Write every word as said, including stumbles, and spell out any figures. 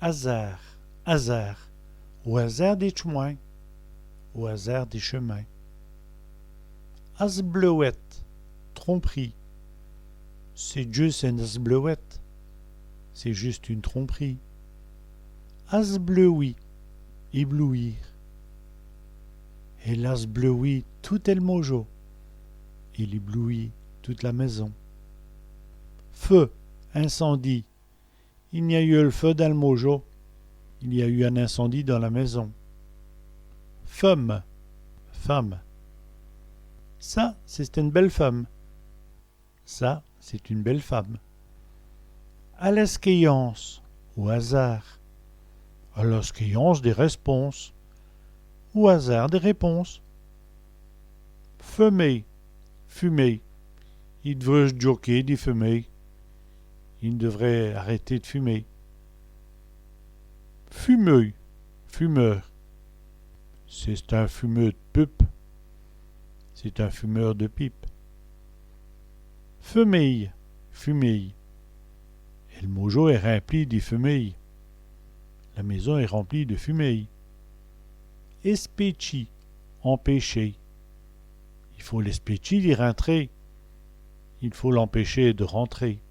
Azârd, azârd. Au azârd dès tch'mins. Au hasard des chemins. Asbleuwète, tromperie. C'èst djusse ène asbleuwète. C'est juste une tromperie. Asbleûwi, éblouir. Èle asbleûwit tout èl môjo. Il éblouit toute la maison. Feu, incendie. I gn-a yeû l' feu dins l' môjo. Il y a eu un incendie dans la maison. Feume, femme. Ça, c'è-st-ène bèle feume. Ça, c'est une belle femme. A l' èskéyance, au hasard. A l' èskéyance dès rèsponses. Au hasard des réponses. Feumer, fumer. I d'vreut s' djoker di feumer. Il devrait arrêter de fumer. Fumeû, fumeur. C'è-st-in fumeû d' pupe. C'est un fumeur de pipe. Feuméye, fumée. Èl môjo èst rimpli di feuméye. La maison est remplie de fumée. Èspétchî, empêcher. I faut l'èspétchî di rintrer. Il faut l'empêcher de rentrer.